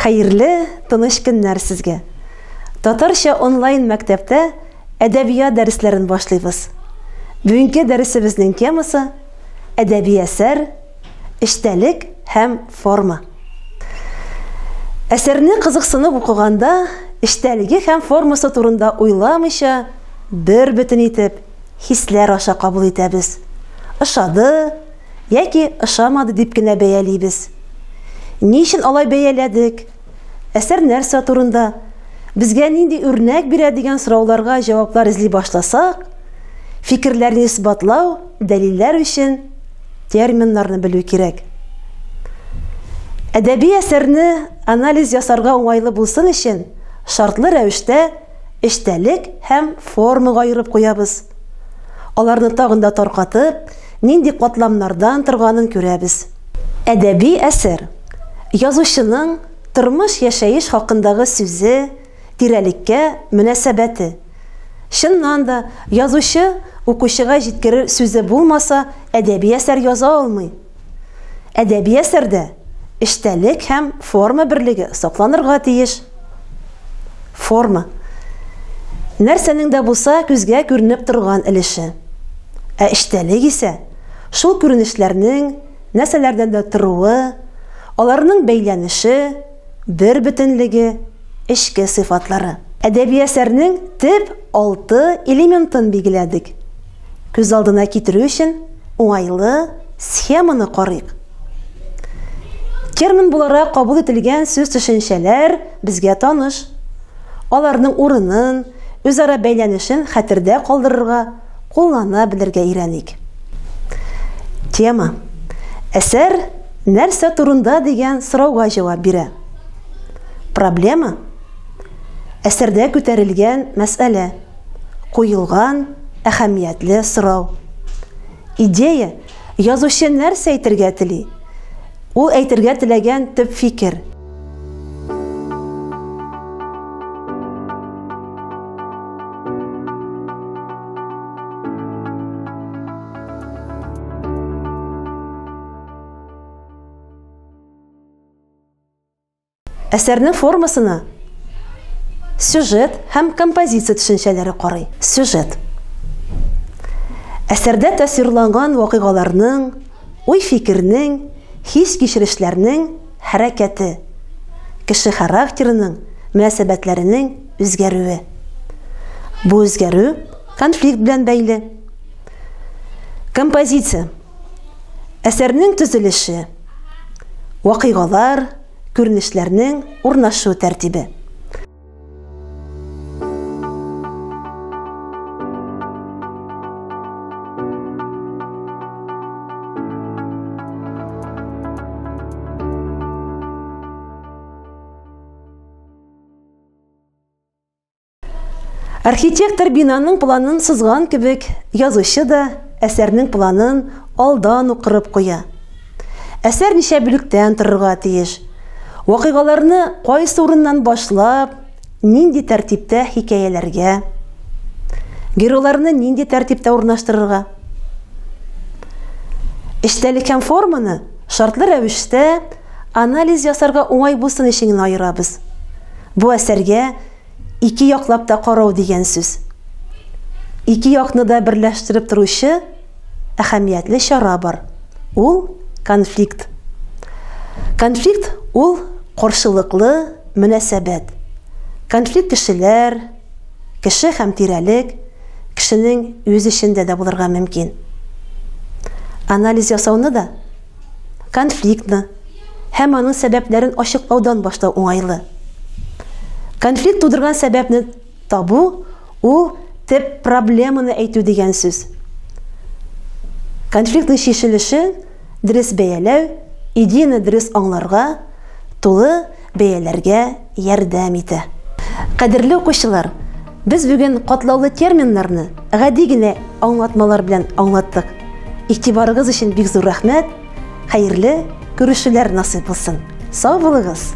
Хәерле, тыныч көннәр сезгә. Татарча онлайн мәктәптә әдәбият дәресләрен башлыйбыз. Бүгенге дәресебезнең темасы әдәби әсәр, эчтәлек һәм форма. Әсәрне кызыксынып укыганда, эчтәлеге һәм формасы турында уйламыйча, бер бөтен итеп, хисләр аша кабул итәбез. Ошады яки ошамады дип кенә бәялибез. Ни өчен алай бәяләдек? Әсәр нәрсә турында? Безгә нинди үрнәк бирә дигән сорауларга җаваплар эзли башласак, фикерләрне исбатлау, дәлилләр өчен терминнарны белү кирәк. Әдәби әсәрне анализ ясарга уңайлы булсын өчен, шартлы рәвештә эчтәлек һәм формага аерып куябыз. Аларны тагын да таркатып, нинди катламнардан торганын күрәбез. Әдәби әсәр. Язучының тормыш-яшәеш хакындагы сүзе, тирәлеккә мөнәсәбәте. Чыннан да, язучы укучыга җиткерер сүзе булмаса, әдәби әсәр яза алмый. Әдәби әсәрдә эчтәлек һәм форма берлеге сакланырга тиеш. Форма. Нәрсәнең дә булса күзгә күренеп торган өлеше. Ә эчтәлек исә шул күренешләрнең нәрсәләрдән дә торуы, аларның бәйләнеше, бер бөтенлеге, эчке сыйфатлары. Әдәби әсәрнең төп алты элементын билгеләдек. Күз алдына китерү өчен уңайлы схеманы карыйк. Термин буларак кабул ителгән сүз-төшенчәләр безгә таныш. Аларның урынын, үзара бәйләнешен хәтердә калдырырга, куллана белергә өйрәник. Тема. Әсәр нәрсә турында дигән сорауга җавап бирә. Проблема. Әсәрдә күтәрелгән мәсьәлә. Куелган әһәмиятле сорау. Идея, язучы нәрсә әйтергә тели? Ул әйтергә теләгән төп фикер. Әсәрнең формасына сюжет һәм композиция төшенчәләре карый. Сюжет. Әсәрдә тасвирланган вакыйгаларның, уй-фикернең, хис-кичерешләрнең хәрәкәте, кеше характерының, мөнәсәбәтләренең үзгәрүе. Бу үзгәрү конфликт белән бәйле. Композиция. Әсәрнең төзелеше. Вакыйгалар, күренешләрнең урнашу тәртибе. Архитектор бинаның планын сызган кебек, язучы да әсәрнең планын алдан ук корып куя. Әсәр ничә бүлектән торырга тиеш? Вакыйгаларны кайсы урыннан башлап, нинди тәртиптә хикәяләргә? Геройларны нинди тәртиптә урнаштырырга? Эчтәлек һәм форманы шартлы рәвештә анализ ясарга уңай булсын өчен генә аерабыз. Бу әсәргә ике яклап та карау дигән сүз. Ике якны да берләштереп торучы әһәмиятле чара бар. Ул конфликт. Конфликт ул каршылыклы мөнәсәбәт. Конфликт кешеләр, кеше һәм тирәлек, кешенең үз эчендә дә булырга мөмкин. Анализ ясауны да конфликтны һәм аның сәбәпләрен ачыклаудан башлау уңайлы. Конфликт тудырган сәбәпне табу ул төп проблеманы әйтү дигән сүз. Конфликтның чишелешен дөрес бәяләү, идеяны дөрес аңларга, тулы бәяләргә ярдәм итә. Кадерле укучылар, без бүген катлаулы терминнарны гади генә аңлатмалар белән аңлаттык. Игътибарыгыз өчен бик зур рәхмәт. Хәерле күрешүләр насыйп булсын. Сау булыгыз!